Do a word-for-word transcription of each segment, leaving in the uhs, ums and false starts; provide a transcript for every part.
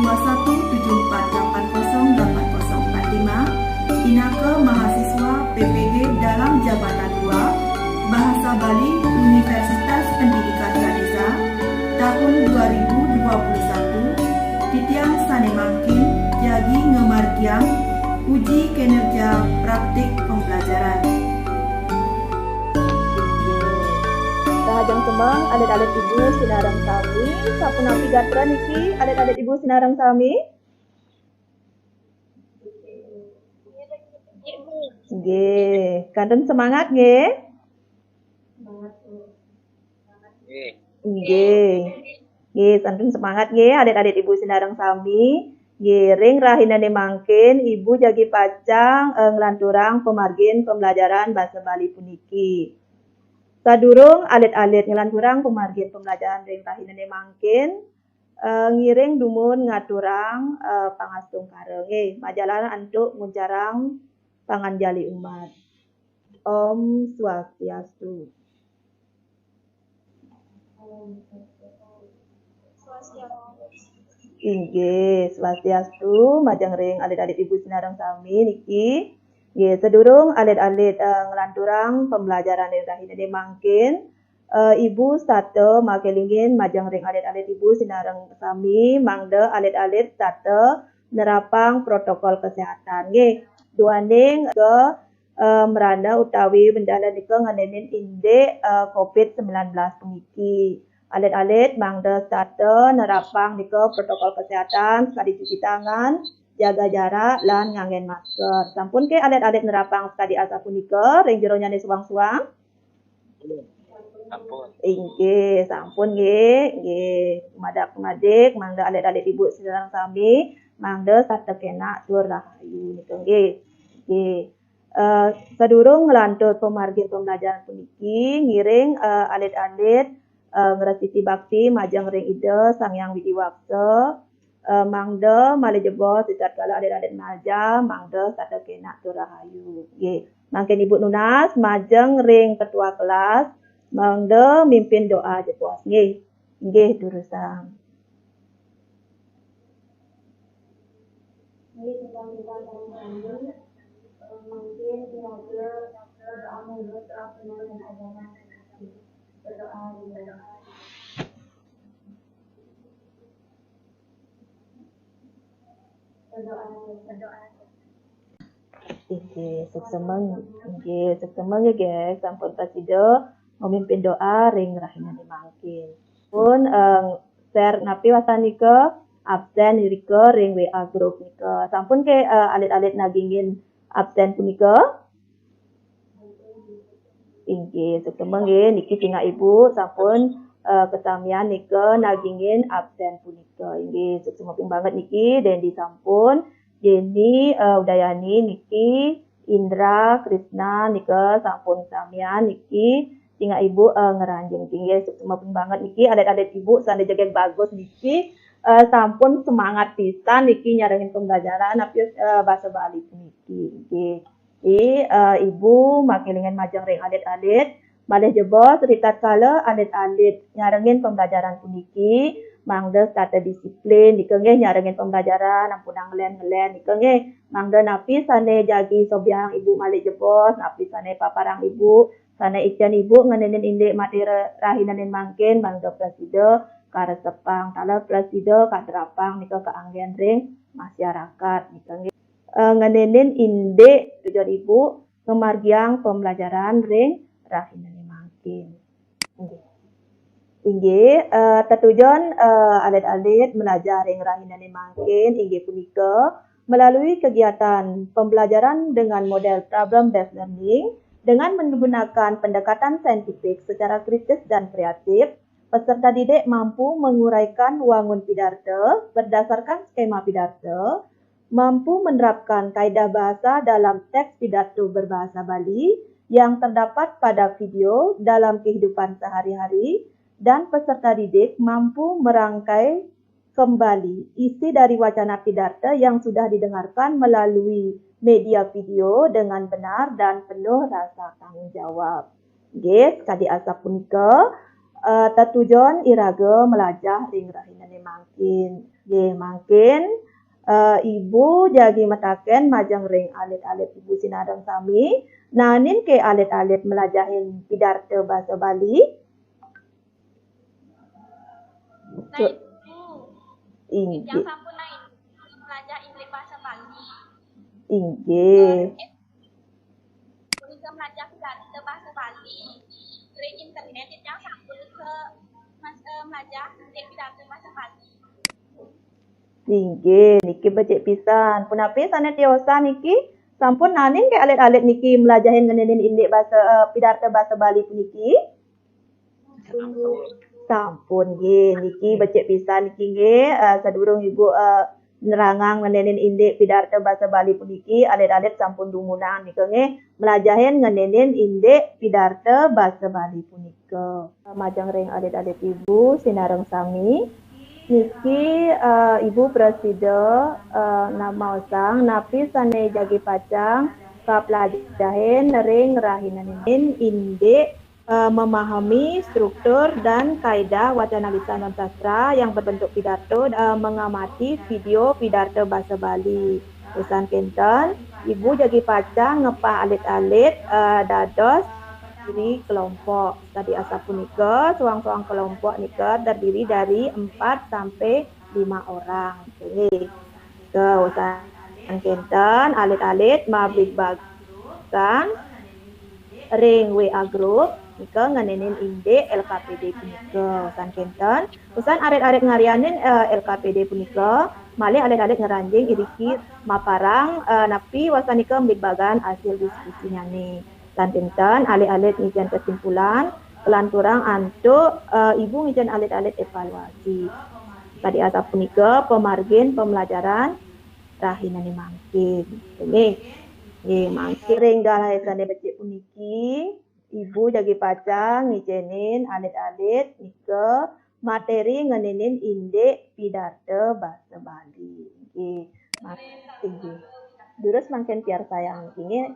dua satu tujuh empat delapan kosong delapan kosong empat lima, pinaka mahasiswa P P G dalam Jabatan dua, Bahasa Bali, Universitas Pendidikan Ganesha, tahun dua ribu dua puluh satu, titiang sane mangkin jagi ngamargiang uji kinerja praktik pembelajaran. Rahajeng semeng, alit-alit ibu sinareng sami, sapunapi gatra niki, alit-alit ibu sinareng sami? Nggih, kantun semangat nggih. Nggih. Nggih, kantun semangat nggih, alit-alit ibu sinareng sami. Nggih, ring rahinane mangkin ibu jagi pacang eh, nglanturang pamargin pembelajaran basa Bali puniki. Sadurung alit-alit nglanturang pamargin pembelajaran ring rahinane mangkin, eh, ngiring dumun ngaturang eh, pangastungkara nggih, majalan antuk nguncarang panganjali umat. Om Swastiastu. Inggih, Swastiastu, majeng ring alit-alit ibu sinareng sami niki. Nggih, sedurung alit-alit eh, nglanturang pembelajaran ring rahinane mangkin, eh, ibu setata makelingin majeng ring alit-alit ibu sinareng sami, mangda alit-alit setata nerapang protokol kesehatan. Nggih, duaning ke eh, mrana utawi bendana nika ngenenin indik eh, covid sembilan belas puniki. Alit-alit mangda setata nerapang nika protokol kesehatan, sakadi cuci tangan, jaga jarak, lan nganggen masker. Sampun ke alit-alit nerapang sakadi asapunika ring jeronyane suang-suang? Sampun. Inggih, sampun nggih, nggih. Madak madik mangda alit-alit ibu sinareng sami mangda setata kenak tur rahayu nika nggih. Nggih. Eh, sadurung nglantur pamargin pembelajaran puniki, ngiring eh, alit-alit eh, ngresiki bakti majeng ring Ida Sang Hyang Widi Wasa, eh, mangda malih jebos ritatkala alit-alit malajah, mangda setata kenak tur rahayu. Nggih. Mangkin ibu nunas majeng ring ketua kelas, mangda mimpin doa jebos. Nggih. Nggih, durusang. Nggih, sembah-sembah kami sami, eh, mangkin kira-kira berdoa menurut keyakinan dan agama masing-masing. Berdoa, berdoa. Berdoa, berdoa. Inggih, suksema, inggih, suksema nggih, guys. Sampun prasida memimpin doa ring rahinane mangkin. Pun eh, share napi wastanika absen irika ring W A group nika. Sampun ke eh, alit-alit nagingin absen punika? Inggih, suksema nggih, niki cingak ibu sampun eh, kesamian nika nagingin absen punika. Inggih, suksema ping banget niki, Dendi sampun, Jenny, eh, Udayani niki, Indra, Krisna nika sampun samian niki, cingak ibu eh, ngranjing. Inggih, suksema ping banget niki, alit-alit ibu sane jegeg bagus niki eh, sampun semangat pisan niki nyarengin pembelajaran napi eh, basa Bali puniki. Nggih. Jadi, eh, ibu makelingan majeng ring alit-alit, malih jebos ritatkala alit-alit nyarengin pembelajaran puniki, mangda setata disiplin, nika nggih nyarengin pembelajaran, ampunang ngelen-ngelen, nika nggih. Mangda napi sane jagi sobiahang ibu malih jebos, napi sane paparang ibu, sane icen ibu ngenenin indik materi rahinane mangkin, mangda prasida karesepang, taler prasida katerapang nika kaanggen ring masyarakat, nika nggih. Eh, ngenenin indik tujuan ibu ngamargiang pembelajaran ring rahinane mangkin. Inggih. Inggih, eh, tetujon eh, alit-alit melajah ring rahinane mangkin inggih punika melalui kegiatan pembelajaran dengan model problem based learning dengan menggunakan pendekatan saintifik secara kritis dan kreatif, peserta didik mampu menguraikan wangun pidarta berdasarkan skema pidarta, mampu menerapkan kaedah bahasa dalam teks pidato berbahasa Bali yang terdapat pada video dalam kehidupan sehari-hari, dan peserta didik mampu merangkai kembali isi dari wacana pidarta yang sudah didengarkan melalui media video dengan benar dan penuh rasa tanggung jawab. Nggih, kadi asapunika, eh, tetujon iraga melajah ring rahinané mangkin. Nggih, mangkin, eh, Ibu jagi mataken majeng ring alit-alit Ibu sinareng sami, naenin ké alit-alit melajahin pidarta basa Bali? Nah, Ibu. Inggih. Titiang sampun naenin melajah indik basa Bali. Inggih. Eh, punika melajah pidarta basa Bali. Ring internet titiang sampun ka mas-, eh, melajah indik pidarta basa Bali. Inggih, niki becik pisan. Punapi sané tiosan niki? Sampun naenin ké alit-alit niki melajahin ngenénin indik basa, eh, pidarta basa Bali puniki? Sampun nggih, niki becik pisan niki nggih. Eh, sadurung Ibu, eh, nerangang ngenénin indik pidarta basa Bali puniki, alit-alit sampun dumunan nika nggih, melajahin ngenénin indik pidarta basa Bali punika. Majeng ring alit-alit Ibu sinareng sami, niki, eh, Ibu prasida, eh, namaosang napi sané jagi pacang kaplajahin ring rahinané indik, eh, memahami struktur dan kaidah wacana lisan dan sastra yang berbentuk pidato, eh, mengamati video pidarta basa Bali. Usan kénten, Ibu jagi pacang ngepah alit-alit, eh, dados diri kelompok. Tadi asapunika, soang-soang kelompok nika terdiri dari empat sampai lima orang. Oke. Ke usan kénten, alit-alit mabligbagan ring W A group nika ngenénin indik L K P D punika. Usan kénten, usan arit-arit ngaryanin, eh, L K P D punika, malih alit-alit ngranjing iriki maparang, eh, napi wastanika mabligbagan hasil diskusinyané. Tan kénten, alit-alit ngicén kesimpulan, kalanturang antuk, eh, Ibu ngicén alit-alit evaluasi. Tadi asapunika pamargin pembelajaran rahinané mangkin. Nggih. Nggih, mangkin ring galahé sané becik puniki, Ibu jagi pacang ngicénin alit-alit nika materi ngenénin indik pidarta basa Bali. Nggih. Mak-, inggih. Durus mangkin piarsayang niki nggih.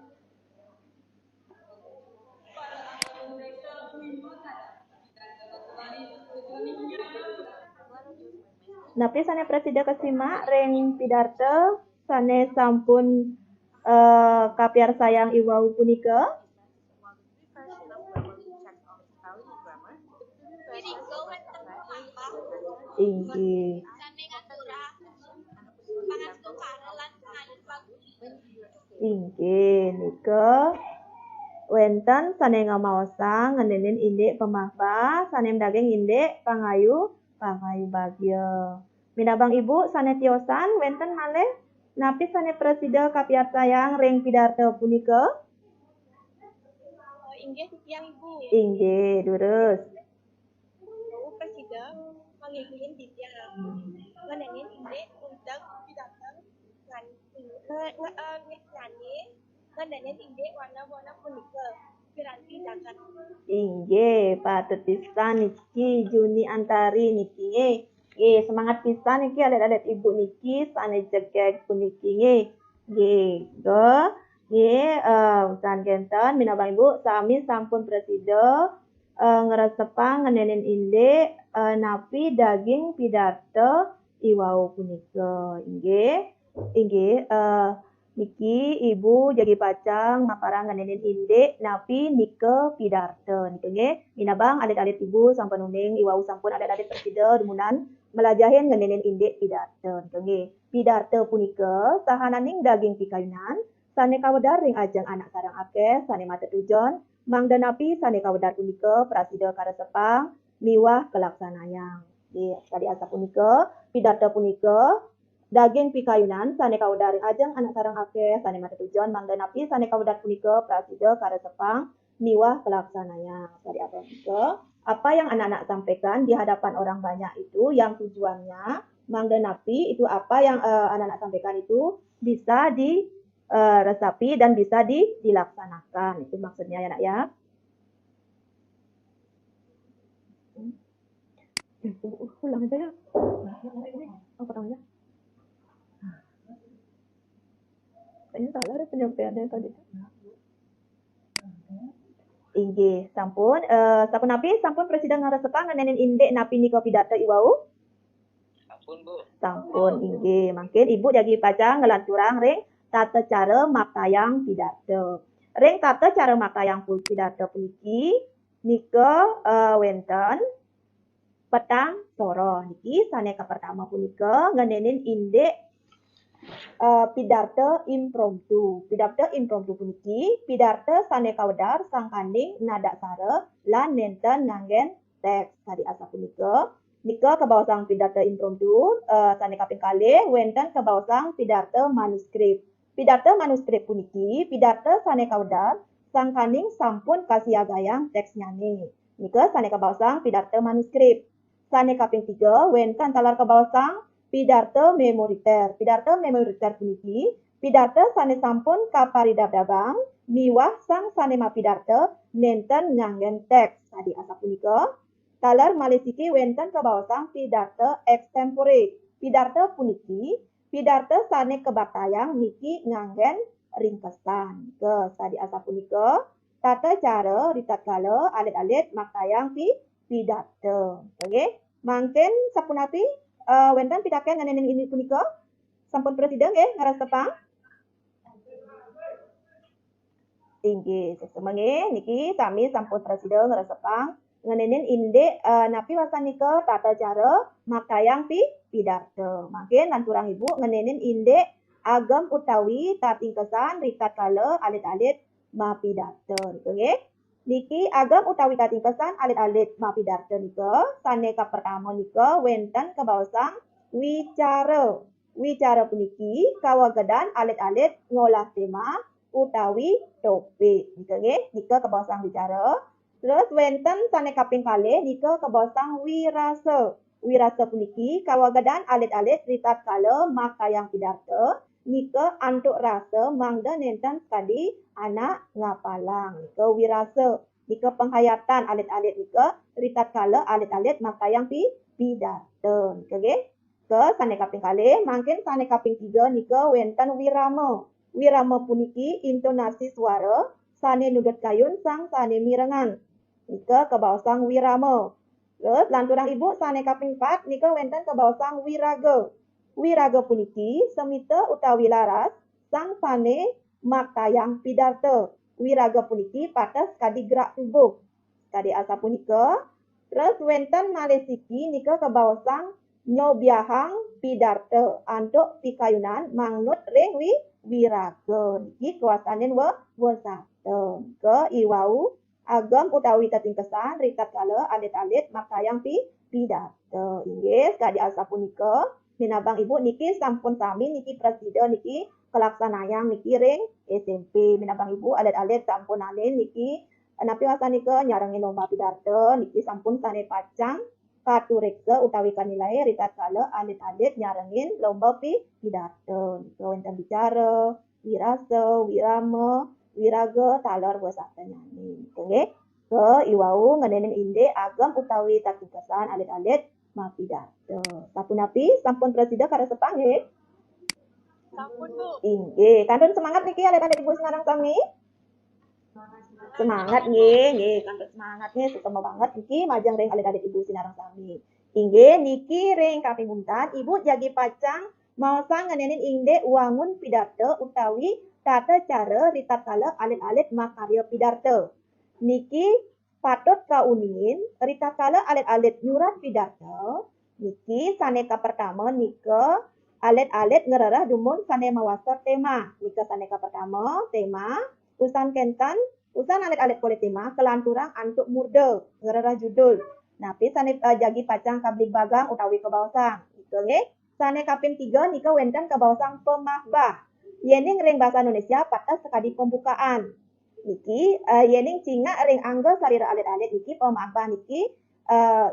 Napi sané prasida kasimak ring pidarta sané sampun, eh, kapiarsayang I W A U punika? Inggih. Inggih, nika wénten sané ngamaosang ngenénin indik pamahbah, sané madaging indik pangayu, pangayu bagia. Minabang Ibu sané tiosan, wénten malih napi sané prasida kapiarsayang ring pidarta punika? Inggih, titiang Ibu. Inggih, durus. Ibu prasida manggihin titiang ngenénin indik unteng pidarta ngan-, nge-, nge-, eh, nge-, ngenénin indik warna-warna punika piranti jagat. Inggih, patut pisan niki Juni Antari niki nggih. Nggih, semangat pisan niki alit-alit Ibu niki sané jegég puniki nggih. Nggih, go. Nggih, eh, usan kénten minabang Ibu sami sampun prasida, eh, ngresepang ngenénin indik, eh, napi daging pidarta I W A U punika. Inggih, inggih, eh, niki Ibu jagi pacang maparang ngenénin indik napi nika pidarta nika nggih. Minabang alit-alit Ibu sampun uning I W A U sampun alit-alit prasida dumunan melajahin ngenénin indik pidarta nika nggih. Pidarta punika sahananing daging pikayunan sané kawedar ring ajeng anak sareng akéh sané matetujon, mangda napi sané kawedar punika prasida karesepang miwah kalaksanayang. Nggih, kadi asapunika, pidarta punika daging pikayunan sané kawedar ring ajeng anak sareng akéh sané matetujon, mangda napi sané kawedar punika prasida karesepang miwah kalaksanayang. Tadi apa nika? Apa yang anak-anak sampaikan di hadapan orang banyak itu yang tujuannya mangda napi itu apa yang, eh, anak-anak sampaikan itu bisa di, eh, resapi dan bisa di, dilaksanakan. Itu maksudnya ya, Nak, ya. Ya, u-, u-, ulang aja ya. Apa namanya? Kayaknya salah deh penyampaiannya tadi. Inggih, sampun. Eh, sapunapi, sampun prasida ngresepang ngenénin indik napi nika pidarta iwau? Sampun, Bu. Sampun, inggih. Mangkin Ibu jagi pacang nglanturang ring tata cara maktayang pidarta. Ring tata cara maktayang pu-, pidarta puniki, nika, eh, wénten petang soroh. Niki sané kapertama punika ngenénin indik, eh, pidarta impromptu. Pidarta impromptu puniki pidarta sané kawedar sangkaning nadaksara lan nénten nganggén téks. Kadi asapunika, nika kabaosang pidarta impromptu, eh, sané kaping kalih wénten kabaosang pidarta manuskrip. Pidarta manuskrip puniki pidarta sané kawedar sangkaning sampun kasiagayang téksnyané. Nika sané kabaosang pidarta manuskrip. Sané kaping tiga, wénten taler kabaosang pidarta memoriter. Pidarta memoriter puniki pidarta sané sampun kaparidabdabang miwah sang sané mapidarta nénten nganggén téks. Kadi asapunika, taler malih siki wénten kabaosang pidarta extempore. Pidarta puniki pidarta sané kabaktayang niki nganggén ringkesan. Nika, kadi asapunika tata cara ritatkala alit-alit maktayang pi-, pidarta. Nggih. Mangkin sapunapi, eh, wénten pitakén ngenénin indik punika? Sampun prasida nggih ngresepang? Inggih, sesama nggih. Niki sami sampun prasida ngresepang ngenénin indik, eh, napi wastanika tata cara maktayang pi-, pidarta. Mangkin lanturang Ibu ngenénin indik agem utawi tatingkesan ritatkala alit-alit mapidarta. Nika nggih. Niki agem utawi tatingkesan alit-alit mapidarta nika, sané kapertama nika wénten kabaosang wicara. Wicara puniki kawagedan alit-alit ngolah téma utawi topik. Nika nggih, nika kabaosang wicara. Terus wénten sané kaping kalih nika kabaosang wirasa. Wirasa puniki kawagedan alit-alit ritatkala maktayang pidarta, nika antuk rasa mangda nénten sakadi anak ngapalang. Nika wirasa, nika penghayatan alit-alit nika ritatkala alit-alit maktayang pi-, pidarta. Nika nggih. Ke sané kaping kalih, mangkin sané kaping tiga nika wénten wirama. Wirama puniki intonasi suara sané nudut kayun sang sané mirengang. Nika kabaosang wirama. Terus lanturang Ibu sané kaping pat nika wénten kabaosang wiraga. Wiraga puniki semita utawi laras sang sané maktayang pidarta. Wiraga puniki pateh sakadi gerak tubuh. Kadi asapunika, terus wénten malih siki nika kabaosang nyobiahang pidarta antuk pikayunan manut ring wi-, wiraga. Niki kawastanin wa-, wasata. Nika iwau agem utawi tatingkesan ritatkala alit-alit maktayang pi-, pidarta. Inggih, kadi asapunika, minabang Ibu niki sampun sami niki prasida niki kalaksanayang niki ring S M P. Minabang Ibu alit-alit sampun alin niki napi wastanika nyarengin lomba pidarta niki sampun sané pacang katureksa utawi kanilai ritatkala alit-alit nyarengin lomba pi-, pidarta. Nika wénten wicara, wirasa, wirama, wiraga, taler wasatanyané. Nika nggih. Ke iwau ngenénin indik agem utawi tatingkesan alit-alit mapidarta. Sapunapi sampun prasida karesepang nggih? Sampun, Bu. Inggih, kantun semangat niki alit-alit Ibu sinareng sami. Semangat nggih, nggih, kantun semangat nggih, sesama banget niki majeng ring alit-alit Ibu sinareng sami. Inggih, niki ring kaping untat Ibu jagi pacang maosang ngenénin indik wangun pidarta utawi tata cara ritatkala alit-alit makarya pidarta. Niki patut kauningin ritatkala alit-alit nyurat pidarta, niki sané kapertama nika alit-alit ngrereh dumun sané mawasta téma. Nika sané kapertama, téma, usan kénten, usan alit-alit polih téma kalanturang antuk murda, ngrereh judul. Napi sané, eh, jagi pacang kabligbagang utawi kabaosang. Nika nggih, sané kaping tiga nika wénten kabaosang pemahbah. Yéning ring basa Indonesia pateh sakadi pembukaan. Niki, eh, yéning cingak ring angga sarira alit-alit niki pemahbah niki, eh,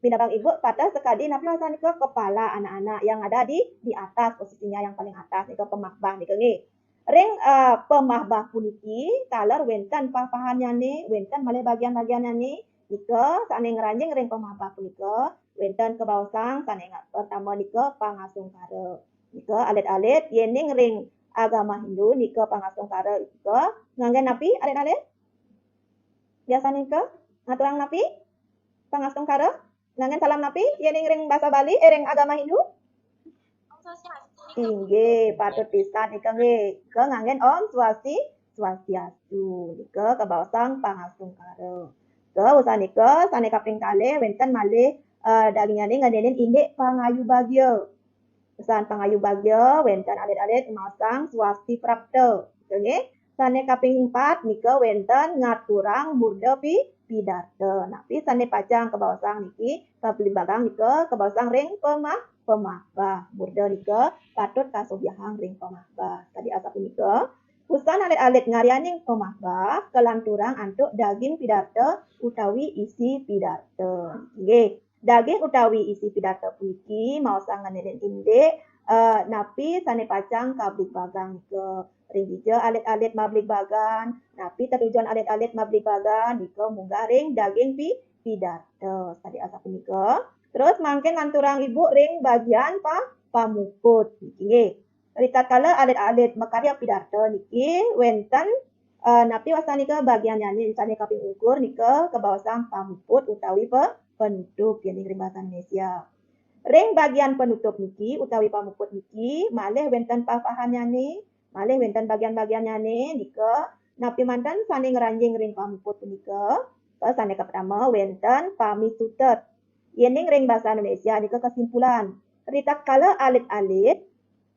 minabang Ibu pateh sakadi napi wastanika kepala anak-anak yang ada di, di atas, posisinya yang paling atas nika pemahbah nika nggih. Ring, eh, pemahbah puniki taler wénten pah-pahannyané, wénten malih bagian-bagiannyané, nika sané ngranjing ring pemahbah punika wénten kabaosang sané nga-, pertama nika pangasungkara. Nika alit-alit yéning ring agama Hindu nika pangasungkara nika nganggén napi alit-alit? Biasa nika ngaturang napi? Pangastungkara? Nganggen salam napi? Yéning ring basa Bali, eh, ring agama Hindu? Inggih, patut pisan nika nggih. Nika nganggen Om Swasti, Swastiastu. Nika kabaosang pangastungkara. Nika usan nika sané kaping kalih wénten malih, eh, dagingnyané ngenénin indik pangayubagia. Usan pangayubagia wénten alit-alit maosang swasti prapta. Nika nggih. Sané kaping empat nika wénten ngaturang murda pi-, pidarta. Napi sané pacang kabaosang niki, kabligbagang nika kabaosang ring pamah-, pamahbah. Murda nika patut kasubyahang ring pamahbah. Kadi asapunika, usan alit-alit ngaryaning pamahbah kalanturang antuk daging pidarta utawi isi pidarta. Nggih. Daging utawi isi pidarta puniki maosang ngenénin indik, eh, napi sané pacang kabligbagang nika. Ring dija alit-alit mabligbagan, napi tetujon alit-alit mabligbagan, nika munggah ring daging pi-, pidarta. Kadi asapunika. Terus mangkin lanturang Ibu ring bagian pa-, pamuput. Nggih. Ritatkala alit-alit makarya pidarta niki wénten, eh, napi wastanika bagiannyané sané kaping ungkur nika kabaosang pamuput utawi pe-, penutup yéning ring basa Indonesia. Ring bagian penutup niki utawi pamuput niki malih wénten pah-pahannyané, malih wénten bagian-bagiannyané nika napi manten sané ngranjing ring pamuput punika. Sané kapertama wénten pamitutet. Yéning ring basa Indonesia nika kesimpulan. Ritatkala alit-alit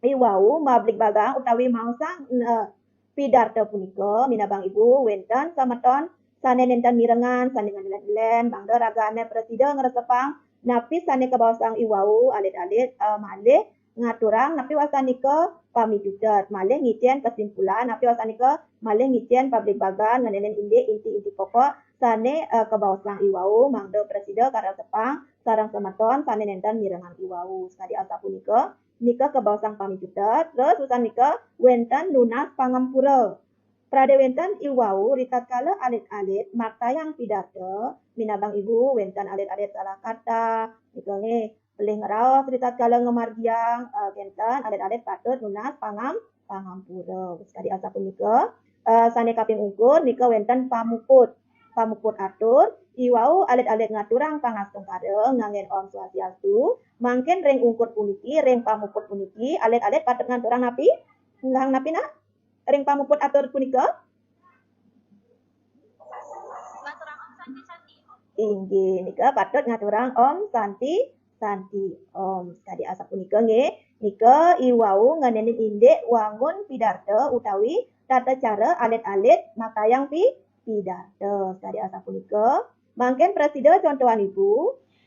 iwau mabligbagang utawi maosang, eh, pidarta punika, minabang Ibu wénten semeton sané nénten mirengang, sané ngelén-ngelén, mangda ragané prasida ngresepang napi sané kabaosang iwau alit-alit, eh, malih ngaturang napi wastanika pamitutet, malih ngicén kesimpulan, napi wastanika malih ngicén pabligbagan ngenénin indik inti-inti pokok sané, eh, kabaosang iwau, mangda prasida karesepang sareng semeton sané nénten mirengang iwau. Sakadi asapunika, nika kabaosang pamitutet, terus usan nika wénten nunas pangampura. Pradé wénten iwau ritatkala alit-alit maktayang pidarta, minabang Ibu wénten alit-alit salah kata, nika nggih, pelih ngraos ritatkala ngamargiang, eh, kénten alit-alit patut nunas pangam-, pangampura. Sakadi asapunika, eh, sané kaping ungkur nika wénten pamuput. Pamuput atur, iwau alit-alit ngaturang pangastungkara nganggén Om Swastiastu. Mangkin ring ungkur puniki, ring pamuput puniki, alit-alit patut ngaturang napi? Nggahang napi, Nak? Ring pamuput atur punika? Inggih, nika patut ngaturang Om Santi, Santi Om. Sakadi asapunika nggih. Nika iwau ngenénin indik wangun pidarta utawi tata cara alit-alit maktayang pi-, pidarta. Sakadi asapunika. Mangkin prasida contohan Ibu,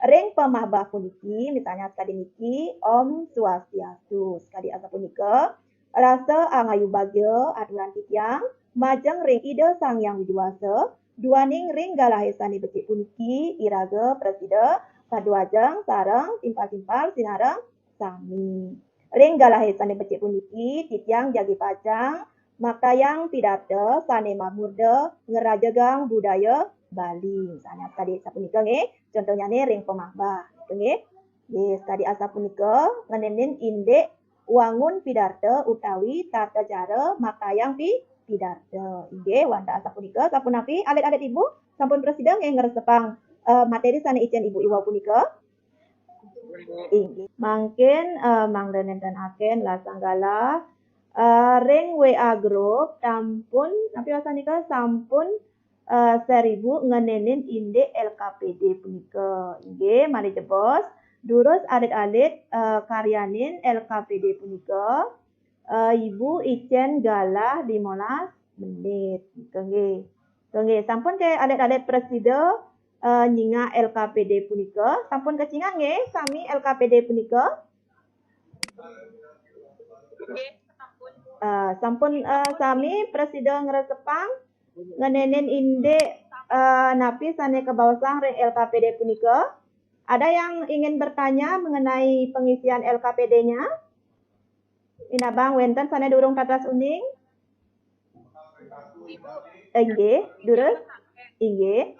ring pamahbah puniki, misalnya sakadi niki, Om Swastiastu. Sakadi asapunika, rasa angayu bagia aturan titiang, majeng ring Ida Sang Hyang Widi Wasa, duaning ring galahé sané becik puniki, iraga prasida, saduajeng sareng timpal-timpal sinareng sami. Ring galahé sané becik puniki, titiang jagi pacang maktayang pidarta sané mamurda ngerajegang budaya Bali. Misalnya sakadi sapunika nggih, contohnyané ring pamahbah, nggih. Nggih, sakadi asapunika ngenénin indik wangun pidarta utawi tata cara maktayang pi-, pidarta. Inggih, wantah asapunika, sapunapi alit-alit Ibu sampun prasida nggih ngresepang, eh, materi sané icén Ibu iwau punika? Inggih. Mangkin, eh, mangda nénten akén lasang galah, eh, ring W A group sampun, napi wastanika sampun, eh, share Ibu ngenénin indik L K P D punika. Inggih, malih jebos. Durus alit-alit, eh, karyanin L K P D punika, eh, Ibu icén galah limolas menit. Nika nggih. Nika nggih, sampun ké alit-alit prasida, eh, nyingak L K P D punika? Sampun kacingak nggih sami L K P D punika? Eh, sampun, eh, sami prasida ngresepang ngenénin indik, eh, napi sané kabaosang ring L K P D punika? Ada yang ingin bertanya mengenai pengisian L K P D-nya? Minabang wénten sané durung tatas uning? Inggih, durus? Inggih.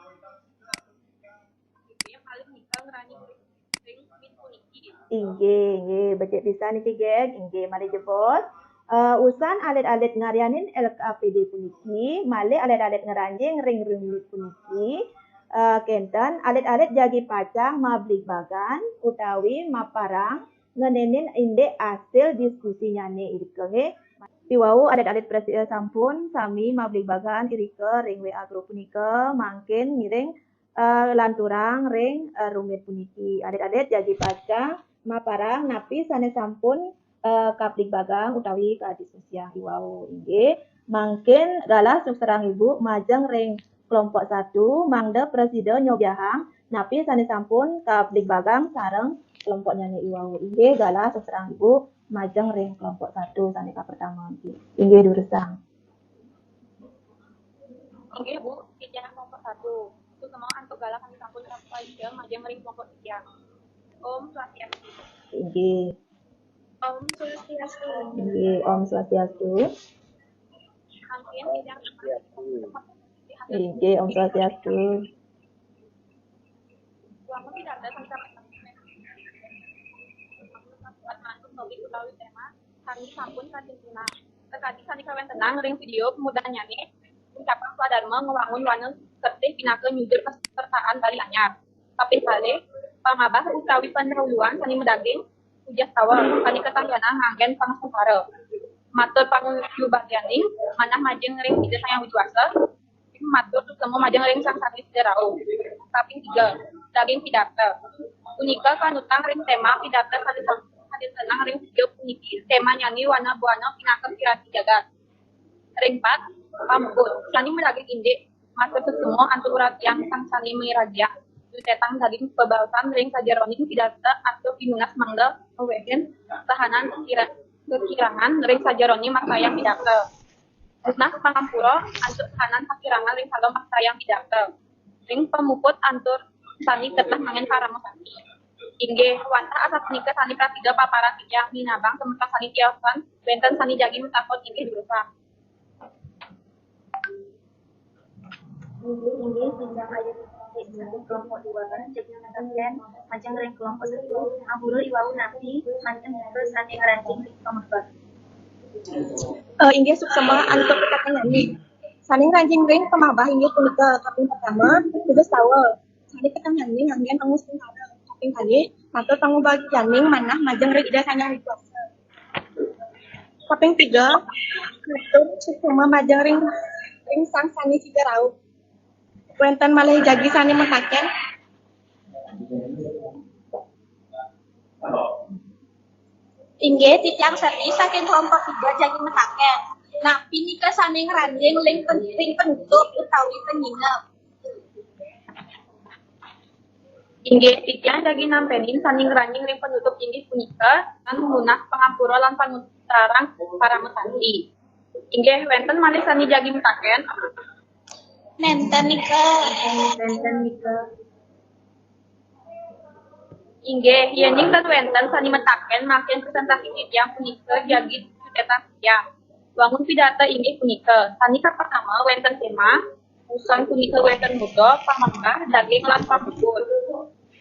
Inggih, inggih, becik pisan niki, Gég. Inggih, malih jebos. Eh, usan alit-alit ngaryanin L K P D puniki, malih alit-alit ngranjing ring rumit puniki, eh, kenten alit-alit jagi pacang mabligbagan utawi maparang ngenénin indik asil diskusinyane irika nggih. Iwau alit-alit prasida sampun sami mabligbagan irika ring W A group punika, mangkin ngiring eh, lanturang ring, eh, rumit puniki. Alit-alit jagi pacang maparang napi sane sampun, eh, kabligbagang utawi kadiskusiang iwau inggih. Mangkin galah suksrang Ibu majeng ring kelompok satu, mangda prasida nyobiahang napi sane sampun kabligbagang sareng kelompoknyane iwau inggih. Galah suksrang Ibu majeng ring kelompok satu sane kapertama inggih. Inggih durusang. Inggih, Bu, titiang kelompok satu. Suksma antuk galah kami sampun kapaicen majeng ring kelompok titiang. Om Swastiastu. Inggih. Om Swastiastu. Inggih, Om Swastiastu. Mangkin titiang Inggih, Om Swastiastu. Wangun pidarta sami-sami buat mantuk topik utawi tema sami sampun katintunan. Sakadi sane kawentenang ring video pamudahnyane, ucapan swadarma ngwangun wana kertih pinaka nyujur kasertaan Bali Anyar. Kaping kalih, pamabah utawi pandahuluan sane madaging pujastawa sane katanggianang nganggen pangastungkara. Matur pangulubadianing manah majeng ring Ida Sang Hyang Widi Wasa, matur suksma majeng ring sang sane sida rauh. Kaping tiga, daging pidarta. Punika kanutang ring tema pidarta sane sampun katintenang ring video puniki, temanyane wana buana pinaka piranti jagat. Ring pat, pamuput. Sane madaging indik, matur suksma antuk uratian sang sane miragiang. Nyutetang daging pabaosan ring sajeroning pidarta antuk pinunas mangda awehin kahanan kakira-, kakirangan ring sajeroning makayang pidarta. Nunas pangampura antuk kahanan kakirangan ring kala makayang pidarta. Ring pamuput antuk sane ketah nganggen parama santi. Inggih, wantah asapunika sane prasida paparan titiang, minabang semeton sane tiosan wenten sane jagi matakon inggih durusang. Inggih, inggih, titiang Ayu Ningsih saking kelompok dua, jagi mataken majeng ring kelompok satu, ampura iwau napi manten nika sane ngranjing ring pamabah. Eh, inggih suksma antuk pitakenane. Sane ngranjing ring pamabah inggih punika kaping pertama, pujastawa. Sane pitakenane nganggen pangastungkara. Kaping kalih, matur pangulubadianing manah majeng ring Ida Sang Hyang Widi Wasa. Kaping tiga, matur suksma majeng ring, ring sang sane sida rauh. Wenten malih jagi sane mataken? Inggih, titiang Sari saking kelompok tiga jagi mataken. Napi nika sane ngranjing ring pen-, ring penutup utawi panyineb? Inggih, titiang jagi nampenin sane ngranjing ring penutup inggih punika, tan nunas pangampura lan panutarang parama santi. Inggih, wenten malih sane jagi mataken? Nenten nika. Nenten nika. Inggih, yening tan wenten sane mataken, mangkin presentasi titiang punika jagi cutetang titiang. Wangun pidarta inggih punika. Sane kapertama wenten tema, usan punika wenten murda, pamahbah, daging, lan pamuput.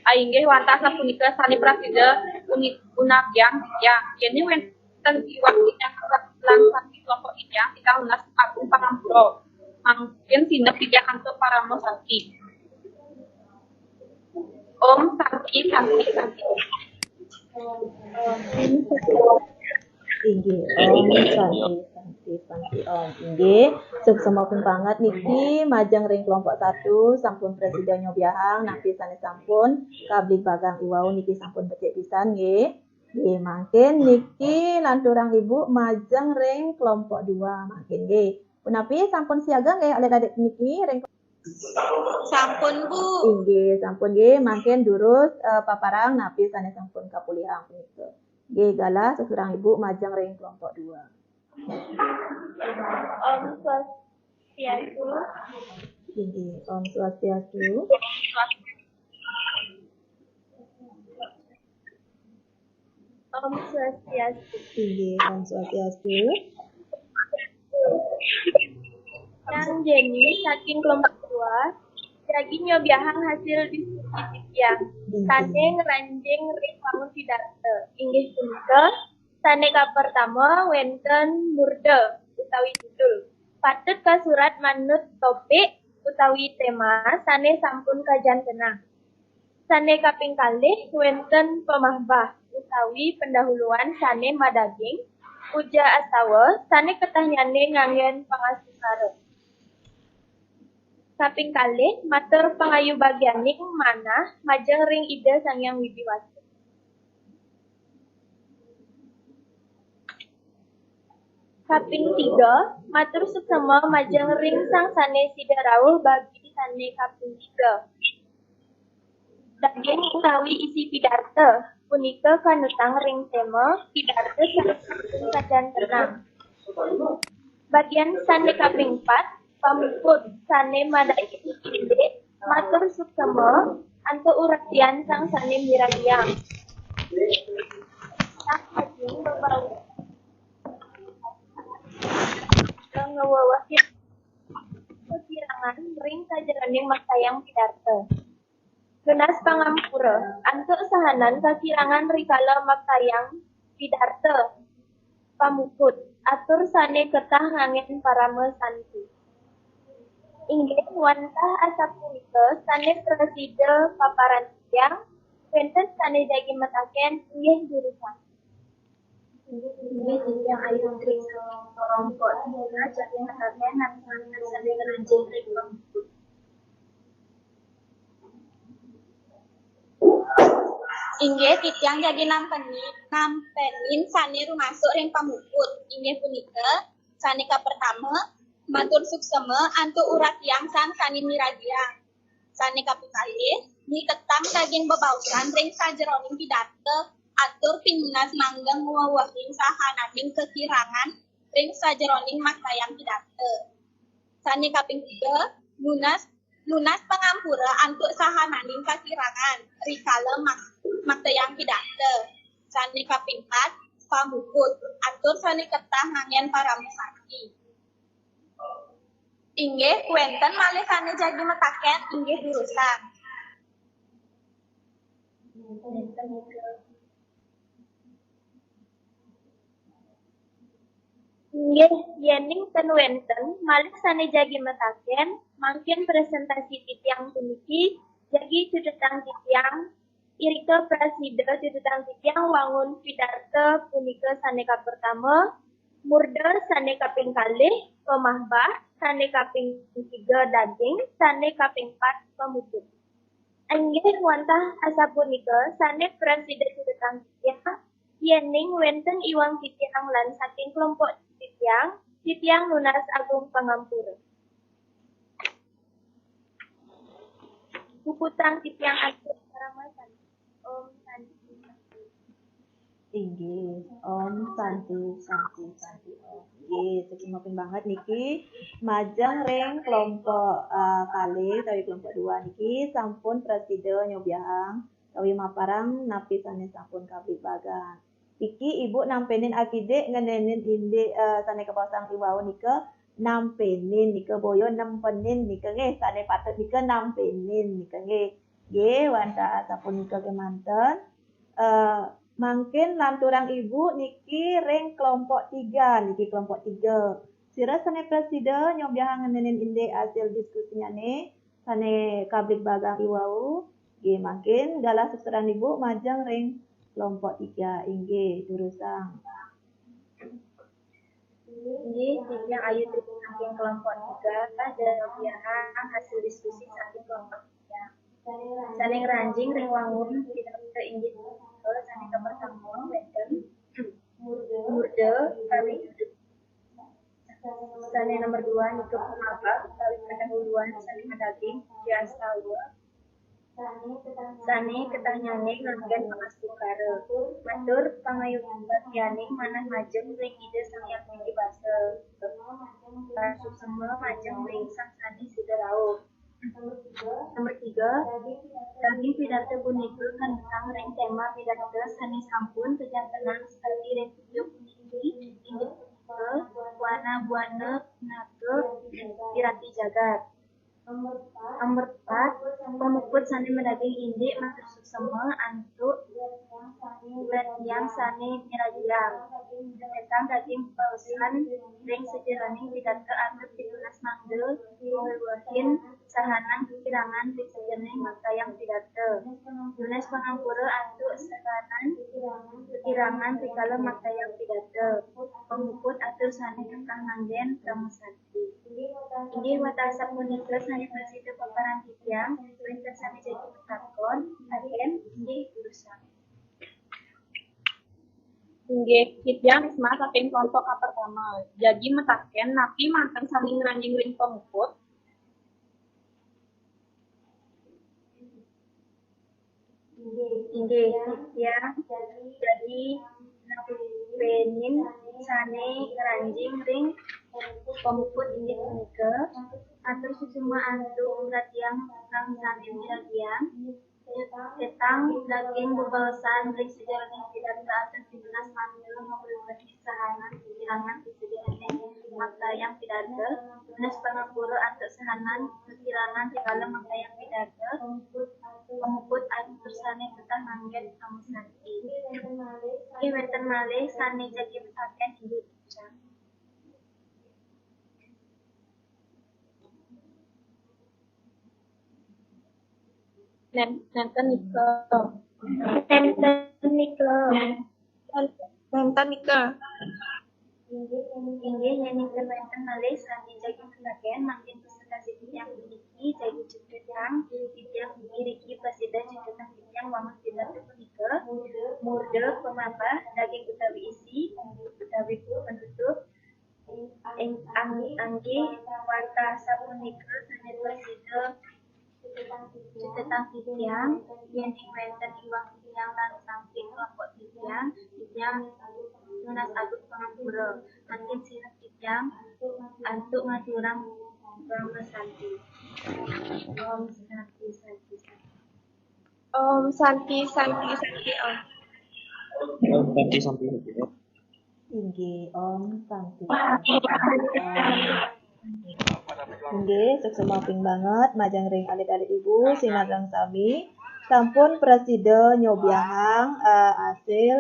Ainggih wantah sapunika sane prasida uni-, unagiang titiang. Yening wenten iwak titiang lan sami kelompok titiang, titiang nunas agung pangampura. Mangkin sineb titiang antuk parama santi. Om Santi, Santi, Santi. Inggih, Om Santi, Santi, Santi, Om. Inggih, suksma pun banget niki majeng ring kelompok satu, sampun prasida nyobiahang napi sane sampun kabligbagang iwau niki sampun becik pisan nggih. Nggih, mangkin niki lanturang Ibu majeng ring kelompok dua mangkin nggih. Punapi sampun siaga nggih alit-alit niki ring Sampun, Bu. Inggih, sampun nggih. Mangkin durus, eh, paparang napi sane sampun kapulihang punika. Nggih, galah suksrang Ibu majeng ring kelompok dua. Om Swastiastu. Inggih, Om Swastiastu. Om Swastiastu. Inggih, Om Swastiastu. Yang Jenny saking kelompok dua, jagi nyobiahang hasil diskusi titiang. Inggih. Sane ngranjing ring wangun pidarta. Inggih punika, Sane kapertama wenten murda utawi judul. Patut kasurat manut topik utawi tema sane sampun kajantenang. Sane kaping kalih wenten pamahbah utawi pendahuluan sane madaging puja astawa sane ketahnyane nganggen pangastungkara. Kaping kalih matur pangayubagyaning manah majeng ring Ida Sang Hyang Widi Wasa. Kaping tiga, matur suksema majeng ring sang sane sida rauh bagi sane kaping tiga. Daging utawi isi pidarta punika kanutang ring tema pidarta sane sampun kajantenang. Bagian sane kaping pat, pamuput sane madaging indik matur suksema antuk uratian sang sane miragiang. Sang daging bebau ngawewehin kakirangan ring sajeroning maktayang pidarta. Nunas pangampura antuk sahanan kakirangan rikala maktayang pidarta pamuput, atur sane ketah nganggen parama santi. Inggih wantah asapunika sane prasida paparan titiang, wenten sane jagi mataken inggih durusang. Inggih titiang Ayu Tri saking kelompok tiga jagi mataken napi sane ngranjing ring pamuput. Inggih titiang jagi nampenin, nampenin sane rumasuk ring pamuput. Inggih punika, sane kapertama, matur suksema antuk uratian sang sane miragiang. Sane kaping kalih, niketang daging bebausan ring sajeroning pidarta, atur pinunas mangda ngwewehin sahananing kakirangan ring sajeroning maktayang pidarta. Sane kaping tiga, nunas, nunas pangampura antuk sahananing kakirangan rikala mak-, maktayang pidarta. Sane kaping pat, pamuput, atur sane ketah nganggen parama santi. Inggih, wenten malih sane jagi mataken, inggih durusang. Inggih, yening ten wenten malih sane jagi mataken, mangkin presentasi titiang puniki jagi cutetang titiang, irika prasida cutetang titiang wangun pidarta punika sane kapertama, murda sane kaping kalih, pamahbah sane kaping tiga, daging sane kaping pat, pamuput. Inggih wantah asapunika sane prasida cutetang titiang, yening wenten iwang titiang lan saking kelompok titiang, titiang nunas agung pangampura. Puputang titiang antuk parama santi. Om Santi. Inggih, Om Santi, Santi, Santi, Om. Inggih, suksma banget niki. Majeng ring kelompok, eh, kalih utawi kelompok dua niki sampun prasida nyobiahang utawi maparang napi sane sampun kabligbagang. Niki Ibu nampenin akidik ngenenin indik, eh, sane kabaosang iwau nika, nampenin nika boya nempenin nika nggih, sane patut nika nampenin nika nggih. Nggih, wantah sapunika kemanten. Eh, mangkin lanturang Ibu niki ring kelompok tiga, niki kelompok tiga. Sira sane prasida nyobiahang ngenenin indik hasil diskusinyane sane kabligbagang iwau. Nggih, mangkin galah suksrana Ibu majeng ring kelompok tiga. Inggih, durusang. Inggih, titiang Ayu Tri saking kelompok tiga, nyobiahang hasil diskusi saking kelompok tiga. Sane ngranjing ring wangun pidarta inggih punika sane kapertama wenten murda utawi judul. Sane nomor dua nika pamahbah utawi pendahuluan sane madaging puja astawa. Sane ketahnyane nganggen pangastungkara. Matur pangayubaktianing manah majeng ring Ida Sang Hyang Widi Wasa. Suksma majeng ring sang sane sida rauh. Nomor tiga, daging pidarta punika kanutang ring tema pidarta sane sampun kajantenang sakadi ring video puniki, inggih punika Wana Buana Pinaka Pirati Jagat. Nomor pat, pamuput sane madaging indik matur suksma antuk uratian sane miragiang. daging bebaosan ring sajeroning pidarta atur pitunas mangda ngwewehin sahanan kakirangan ring sajeroning maktayang pidarta. Nunas pangampura antuk sahanan kakirangan rikala maktayang pidarta. Pamuput atur sane petah nganggen Parama Santi. Inggih wantah sapunika sane prasida paparan titiang, wenten sane jagi matakon, agen, inggih durusang. Inggih, titiang Risma saking kelompok kapertama. Jagi mataken, napi manten sane ngranjing ring pamuput? Inggih, titiang jagi napenin sane ngranjing ring pamuput inggih punika, atur suksma antuk ngatiang petah sane miragiang, nyutetang daging bebaosan ring sajeroning pidarta atur pitunas mangda ngwewehin sahanan kakirangan ring sajeroning maktayang pidarta, nunas pangampura antuk sahanan kakirangan rikala maktayang pidarta, pamuput atur sane petah nganggen Parama Santi. Inggih wenten malih sane jagi mataken, inggih durusang. Nen-, nenten nika. Nenten nika. Nenten nika. Inggih, inggih, yen nika wenten malih sane jagi mataken, mangkin presentasi titiang puniki jagi cutetang titiang iriki prasida cutetang titiang wangun pidarta punika, murda, pamahbah, daging utawi isi, utawi penutup, ing-, ang-, inggih wantah sapunika sane prasida cutetang titiang, yen ing wenten iwang titiang lan saking kelompok titiang, titiang nunas agung pangampura. Mangkin sira titiang antuk ngaturang Parama Santi. Om Santi, Santi, Santi. Om Santi, Santi, Santi, Om. Om Santi, Santi, Santi, Om. Inggih, Om Santi, Santi, Santi, Om. Inggih, suksma ping banget majeng ring alit-alit ibu sinareng sami. Sampun prasida nyobiahang, eh, asil,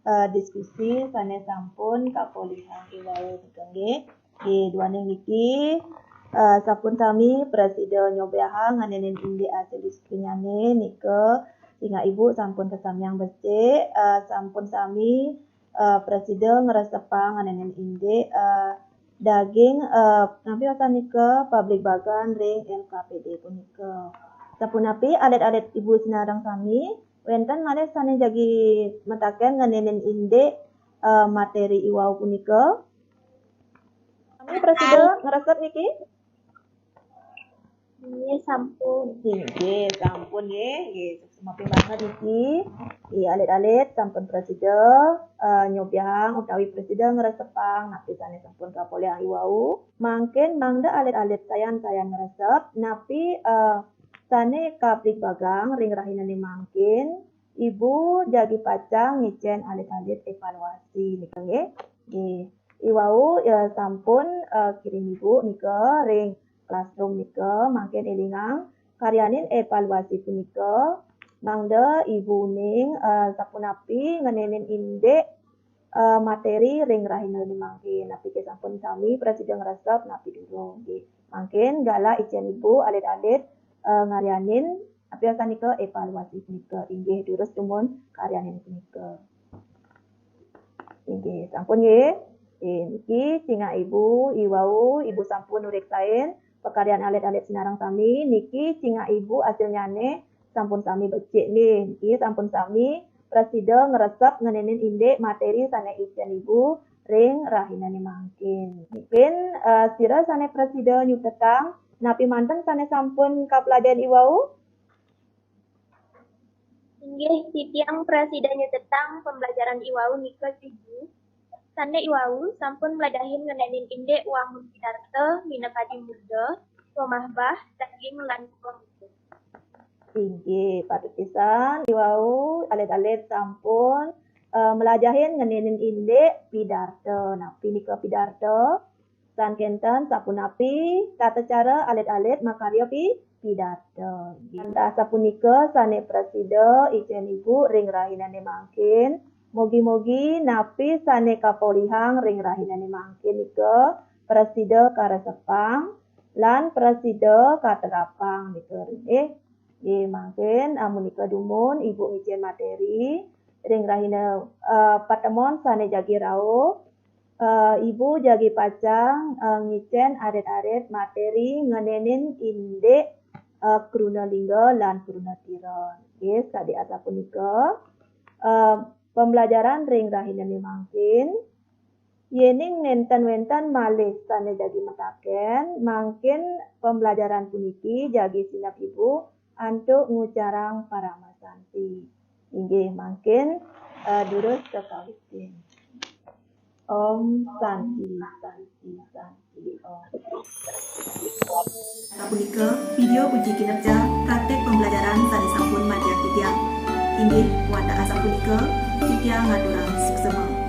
eh, diskusi sane sampun kapolihang iwau nika nggih. Nggih, duaning niki, eh, sampun sami prasida nyobiahang nganinin indik asil diskusinyane nika. Cingak ibu sampun kasamiang becik, eh, sampun sami, eh, prasida ngresepang nganinin indik, eh, daging, eh, napi wastan nika, pablig bagan ring L K P D punika. Sapunapi alit-alit ibu sinareng sami, wenten malih sane jagi mataken nganinin indik, eh, materi iwau punika? Sami prasida ngresep niki? Nggih, sampun. Nggih, sampun nggih. Nggih, suksma banget niki. Nggih, alit-alit sampun prasida, eh, nyobiahang utawi prasida ngresepang napi sane sampun kapolihang iwau. Mangkin mangda alit-alit sayan-sayan ngresep napi, eh, sane kapligbagang ring rahinane mangkin, ibu jagi pacang ngicen alit-alit evaluasi nika nggih. Nggih. Iwau, ya, sampun, eh, kirim ibu nika ring classroom nika, mangkin elingang karyanin evaluasi punika, mangda ibu uning, eh, sapunapi nganinin indik, eh, materi ring rahinane mangkin. Napi ke sampun sami prasida ngresep napi durung nggih. Mangkin galah icen ibu alit-alit, eh, ngaryanin napi wastan nika evaluasi punika. Inggih, durus dumun karyanin punika. Inggih, sampun nggih. Nggih, niki cingak ibu, iwau, ibu sampun nureksain pakaryan alit-alit sinareng sami. Niki cingak ibu asilnyane sampun sami becik nggih. Niki sampun sami prasida ngresep nganinin indik materi sane icen ibu ring rahinane mangkin. Mungkin, eh, sira sane prasida nyutetang napi manten sane sampun kaplajahin iwau? Inggih, titiang prasida nyutetang pembelajaran iwau nika tujuh. Sane iwau sampun mlajahin ngenenin indik wangun pidarta minakadi murda, pamahbah, daging, lan pamuput. Inggih, patut pisan iwau alit-alit sampun, eh, mlajahin ngenenin indik pidarta. Napi nika pidarta? Tan kenten sapunapi tata cara alit-alit makarya pi-, pidarta. Wantah sapunika sane prasida icen ibu ring rahinane mangkin. Mugi-mugi napi sane kapolihang ring rahinane mangkin nika prasida karesepang lan prasida katerapang nika ring. Nggih, mangkin amunika dumun Ibu ngicen materi ring rahina, eh, patemon sane jagi rauh. Eh, Ibu jagi pacang, eh, ngicen arit-arit materi ngenenin indik, eh, kruna lingga lan kruna tira. Nggih, sakadi asapunika, eh, pembelajaran ring rahinane mangkin. Yening nenten wenten malih sane jagi mataken, mangkin pembelajaran puniki jagi sineb Ibu antuk ngucarang paramasanti. Inggih mangkin, eh, durus kakawitin. Om Santi, Santi, Santi, Om. Sapunika video uji kinerja praktek pembelajaran sane sampun majeng titiang. Inggih, wantah asapunika, titiang ngaturang suksema.